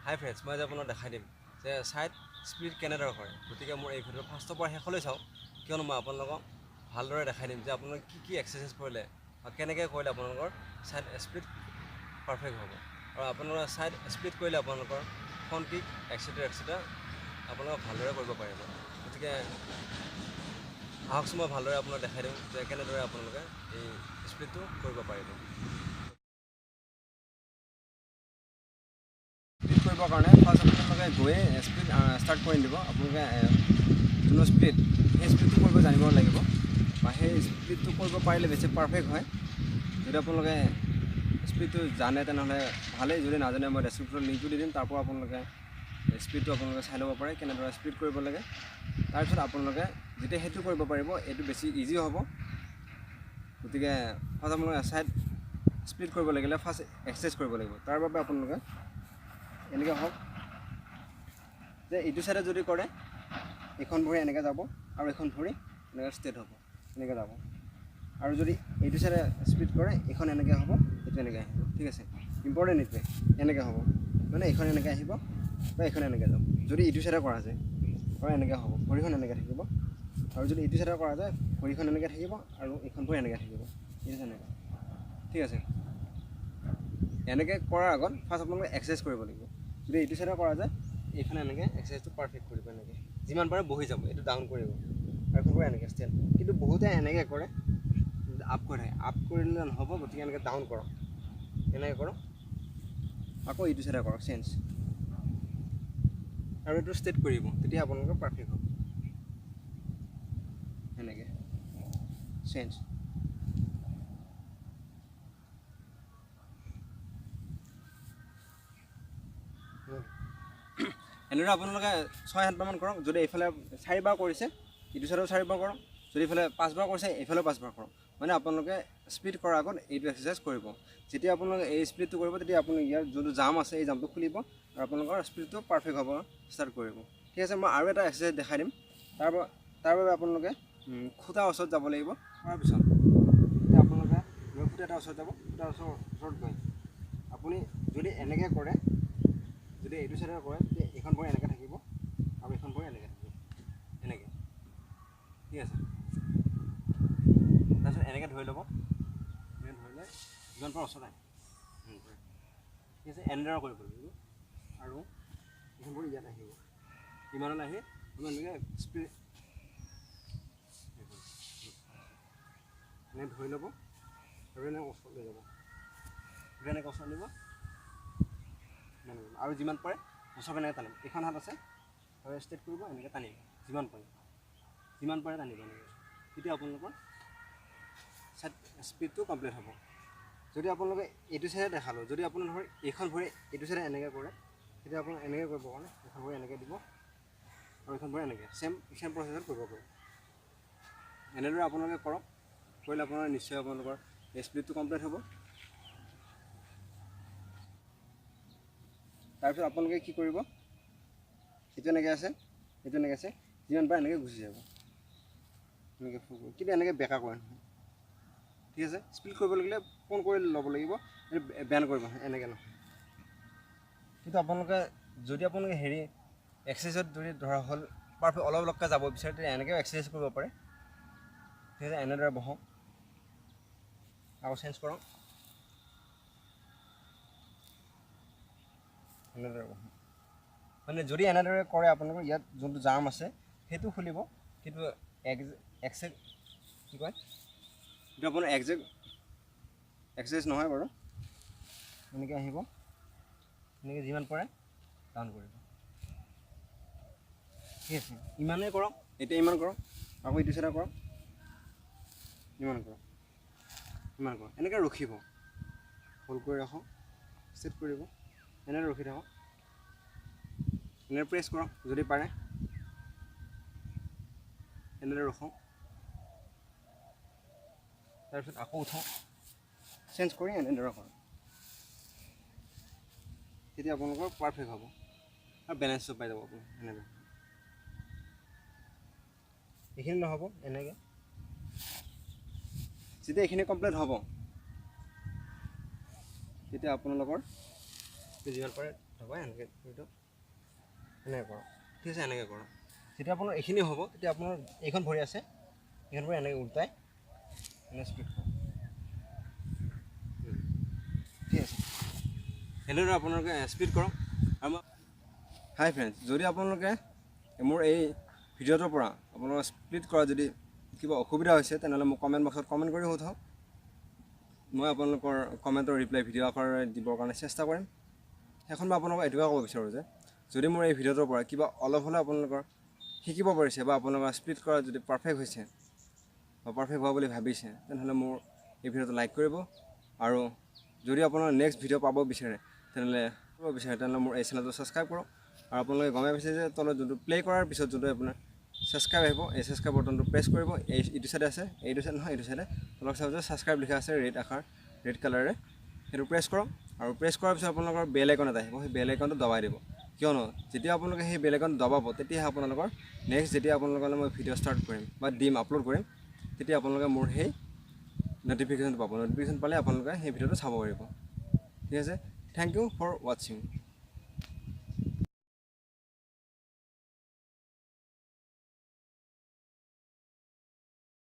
হাই friends, মই আজি আপোনাক দেখাই দিম যে ছাইড স্প্লিট কেনেদৰে কৰে। গতিকে মোৰ এই ভিডিঅ'টো ফাৰ্ষ্টৰ পৰা শেষলৈ চাওক, কিয়নো মই আপোনালোকক ভালদৰে দেখাই দিম যে আপোনালোকে কি কি এক্সাৰচাইজ কৰিলে বা কেনেকৈ কৰিলে আপোনালোকৰ ছাইড স্প্লিট পাৰফেক্ট হ'ব। আৰু আপোনালোকৰ ছাইড স্প্লিট কৰিলে আপোনালোকৰ ফ্ৰণ্ট কিক এক্সেট্ৰা এক্সেট্ৰা আপোনালোকে ভালদৰে কৰিব পাৰিব। গতিকে আহকচোন মই ভালদৰে আপোনাক দেখাই দিওঁ যে কেনেদৰে আপোনালোকে এই স্প্লিটটো কৰিব পাৰিব। স্প্লিট কৰিবৰ কাৰণে ফাৰ্ষ্ট আপোনালোকে গৈয়ে স্প্লিট ষ্টাৰ্ট কৰি দিব। আপোনালোকে যোনটো স্প্লিট, সেই স্প্লিটটো কৰিব জানিব লাগিব বা সেই স্প্লিটটো কৰিব পাৰিলে বেছি পাৰফেক্ট হয়। যদি আপোনালোকে স্প্লিটটো জানে তেনেহ'লে ভালেই, যদি নাজানে মই ডেছক্ৰিপশ্যনত লিংকটো দি দিম, তাৰ পৰা আপোনালোকে স্প্লিটটো আপোনালোকে চাই ল'ব পাৰে কেনেদৰে স্প্লিট কৰিব লাগে। তাৰপিছত আপোনালোকে যেতিয়া সেইটো কৰিব পাৰিব এইটো বেছি ইজি হ'ব। গতিকে ফাৰ্ষ্ট আপোনালোকে ছাইড স্প্লিট কৰিব লাগিলে ফাৰ্ষ্ট এক্সাৰচাইজ কৰিব লাগিব। তাৰ বাবে আপোনালোকে এনেকৈ হওক যে এইটো ছাইডে যদি কৰে এইখন ভৰি এনেকৈ যাব আৰু এইখন ভৰি এনেকৈ ষ্ট্ৰেইট হ'ব, এনেকৈ যাব। আৰু যদি এইটো ছাইডে স্প্লিট কৰে এইখন এনেকৈ হ'ব, এইটো এনেকৈ আহিব। ঠিক আছে, ইম্পৰ্টেণ্ট এইটোৱে, এনেকৈ হ'ব মানে এইখন এনেকৈ আহিব বা এইখন এনেকৈ যাব। যদি এইটো ছাইডে কৰা যায় আৰু এনেকৈ হ'ব, ভৰিখন এনেকৈ থাকিব। আৰু যদি এইটো ছাইডে কৰা যায় ভৰিখন এনেকৈ থাকিব আৰু এইখন ভৰি এনেকৈ থাকিব, ঠিক আছে, এনেকৈ। ঠিক আছে, এনেকৈ কৰাৰ আগত ফাৰ্ষ্ট আপোনালোকে এক্সাৰচাইজ কৰিব লাগিব। যদি এইটো ছাইডে কৰা যায় এইখন এনেকৈ এক্সাৰচাইজটো পাৰফেক্ট কৰিব, এনেকৈ যিমান পাৰে বহি যাব, এইটো ডাউন কৰিব আৰু এইখন ভৰি এনেকৈ ষ্টেণ্ড। কিন্তু বহুতে এনেকৈ কৰে, আপ কৰি থাকে, আপ কৰিলে নহ'ব। গতিকে এনেকৈ ডাউন কৰক, এনেকৈ কৰক, আকৌ এইটো ছাইডে কৰক চেঞ্জ, আৰু এইটো ষ্ট্ৰেইট কৰিব, তেতিয়া আপোনালোকৰ পাৰফেক্ট হ'ব। এনেকৈ চেঞ্জ। এনেদৰে আপোনালোকে 6-7বাৰমান কৰক। যদি এইফালে 4বাৰ কৰিছে ইটো ছাইডেও 4বাৰ কৰক, যদি এইফালে 5বাৰ কৰিছে এইফালেও 5বাৰ কৰক। মানে আপোনালোকে স্প্লিট কৰাৰ আগত এইটো এক্সাৰচাইজ কৰিব। যেতিয়া আপোনালোকে এই স্প্লিটটো কৰিব তেতিয়া আপুনি ইয়াৰ যোনটো জাম আছে এই জামটো খুলিব আৰু আপোনালোকৰ স্প্লিটটো পাৰফেক্ট হ'ব ষ্টাৰ্ট কৰিব। ঠিক আছে, মই আৰু এটা এক্সাৰচাইজ দেখাই দিম। তাৰ বাবে আপোনালোকে খুঁটাৰ ওচৰত যাব লাগিব। তাৰপিছত এতিয়া আপোনালোকে খুঁটা এটা ওচৰত যাব, খুঁটাৰ ওচৰত গৈ আপুনি যদি এনেকৈ কৰে, যদি এইটো ছাইডে কৰে তেতিয়া এইখন ভৰি এনেকৈ থাকিব আৰু এইখন ভৰি এনেকৈ থাকিব, এনেকৈ। ঠিক আছে, তাৰপিছত এনেকৈ ধৰি ল'ব, এনেকৈ ধৰি লৈ যিমান পাৰে ওচৰত আহে, ঠিক আছে, এনেদৰে কৰিব লাগিব। আৰু এইখন ভৰি ইয়াত আহিব, ইমানলৈ আহি আপুনি এনেকৈ স্পীড এনেকৈ ধৰি ল'ব আৰু এনেকৈ ওচৰত লৈ যাব, এনেকৈ ওচৰত নিব আৰু যিমান পাৰে ওচৰত এনেকৈ টানিব। এইখন হাত আছে আৰু ষ্ট্ৰেইট কৰিব, এনেকৈ টানিব যিমান পাৰে, যিমান পাৰে টানিব এনেকৈ, তেতিয়া আপোনালোকৰ ছাইড স্পীডটো কমপ্লিট হ'ব। যদি আপোনালোকে এইটো ছাইডে দেখালোঁ, যদি আপোনাৰ ধৰক এইখন ভৰি এইটো ছাইডে এনেকৈ কৰে তেতিয়া আপোনালোকে এনেকৈ কৰিব কাৰণে এইখন ভৰি এনেকৈ দিব আৰু এইখন ভৰি এনেকৈ ছেম প্ৰচেছত কৰিব পাৰিব। এনেদৰে আপোনালোকে কৰক, কৰিলে আপোনাৰ নিশ্চয় আপোনালোকৰ এই স্পীডটো কমপ্লিট হ'ব। তাৰপিছত আপোনালোকে কি কৰিব, এইটো এনেকৈ আছে, এইটো এনেকৈ আছে, যিমান পাৰে এনেকৈ গুচি যাব, এনেকৈ ফুল কৰিব, কিন্তু এনেকৈ বেকা কৰে নহয়। ঠিক আছে, স্প্লিট কৰিব লাগিলে পোন কৰি ল'ব লাগিব, বেণ্ড কৰিব নহয়, এনেকৈ নহয়। কিন্তু আপোনালোকে যদি আপোনালোকে হেৰি এক্সাৰচাইজত যদি ধৰা হ'ল পাৰফেক্ট অলপ অলপকৈ যাব বিচাৰে তেতিয়া এনেকৈও এক্সাৰচাইজ কৰিব পাৰে। ঠিক আছে, এনেদৰে বহক, আকৌ চেঞ্জ কৰক, এনেদৰে বহক। মানে যদি এনেদৰে কৰে আপোনালোকৰ ইয়াত যোনটো জাম আছে সেইটো খুলিব, কিন্তু একজেক্ট কি কয় এইটো আপোনাৰ একজেক্ট এক্সাৰচাইজ নহয় বাৰু। এনেকৈ আহিব, এনেকৈ যিমান পাৰে ডাউন কৰিব। ঠিক আছে, ইমানেই কৰক, এতিয়া ইমান কৰক, আকৌ ইটো চাইডে কৰক, ইমান কৰক, ইমান কৰক, এনেকৈ ৰখিব, হোল্ড কৰি ৰাখক, ছেট কৰিব, এনেদৰে ৰখি থাকক, এনেদৰে প্ৰেছ কৰক যদি পাৰে, এনেদৰে ৰখক, তাৰপিছত আকৌ উঠক, চেঞ্জ কৰি এনেদৰে কৰক, তেতিয়া আপোনালোকৰ পাৰফেক্ট হ'ব আৰু বেলেঞ্চটো পাই যাব আপুনি। এনেদৰে এইখিনি নহ'ব, এনেকৈ যেতিয়া এইখিনি কমপ্লিট হ'ব তেতিয়া আপোনালোকৰ যিমান পাৰে তাৰপৰা এনেকৈ এইটো এনেকৈ কৰক, ঠিক আছে, এনেকৈ কৰক। যেতিয়া আপোনাৰ এইখিনি হ'ব, তেতিয়া আপোনাৰ এইখন ভৰি আছে, এইখন ভৰি এনেকৈ উল্টাই এনে স্প্লিট কৰক, ঠিক আছে। এনেদৰে আপোনালোকে স্প্লিট কৰক। আৰু হাই ফ্ৰেণ্ডছ, যদি আপোনালোকে মোৰ এই ভিডিঅ'টোৰ পৰা আপোনালোকৰ স্প্লিট কৰা যদি কিবা অসুবিধা হৈছে, তেনেহ'লে মোক কমেণ্ট বক্সত কমেণ্ট কৰি সোধক। মই আপোনালোকৰ কমেণ্টৰ ৰিপ্লাই ভিডিঅ' আকাৰে দিবৰ কাৰণে চেষ্টা কৰিম। শেষত মই আপোনালোকক এইটোকে ক'ব বিচাৰোঁ যে যদি মোৰ এই ভিডিঅ'টোৰ পৰা কিবা অলপ হ'লেও আপোনালোকৰ শিকিব পাৰিছে বা আপোনালোকৰ স্প্লিট কৰা যদি পাৰফেক্ট হৈছে বা পাৰফেক্ট হোৱা বুলি ভাবিছে, তেনেহ'লে মোৰ এই ভিডিঅ'টো লাইক কৰিব। আৰু যদি আপোনালোকে নেক্সট ভিডিঅ' পাব বিচাৰে, তেনেহ'লে মোৰ এই চেনেলটো ছাবস্ক্ৰাইব কৰক। আৰু আপোনালোকে গমেই পাইছে যে তলত যোনটো প্লে' কৰাৰ পিছত যোনটো আপোনাৰ ছাবস্ক্ৰাইব আহিব, এই ছাবস্ক্ৰাইব বটনটো প্ৰেছ কৰিব। এই ইটো চাইডে আছে, এইটো চাইড নহয়, এইটো চাইডে তলত চাব যে ছাবস্ক্ৰাইব লিখা আছে ৰেড আখৰ, ৰেড কালাৰেৰে, সেইটো প্ৰেছ কৰক। আৰু প্ৰেছ কৰাৰ পিছত আপোনালোকৰ বেল আইকন এটা আহিব, সেই বেল আইকনটো দবাই দিব। কিয়নো যেতিয়া আপোনালোকে সেই বেল আইকনটো দবাব, তেতিয়াহে আপোনালোকৰ নেক্সট যেতিয়া আপোনালোকলৈ মই ভিডিঅ' ষ্টাৰ্ট কৰিম বা দিম, আপলোড কৰিম, তেতিয়া আপোনালোকে মোৰ সেই ন'টিফিকেশ্যনটো পাব। ন'টিফিকেশ্যন পালে আপোনালোকে সেই ভিডিঅ'টো চাব পাৰিব, ঠিক আছে। Thank you for ৱাটছিং।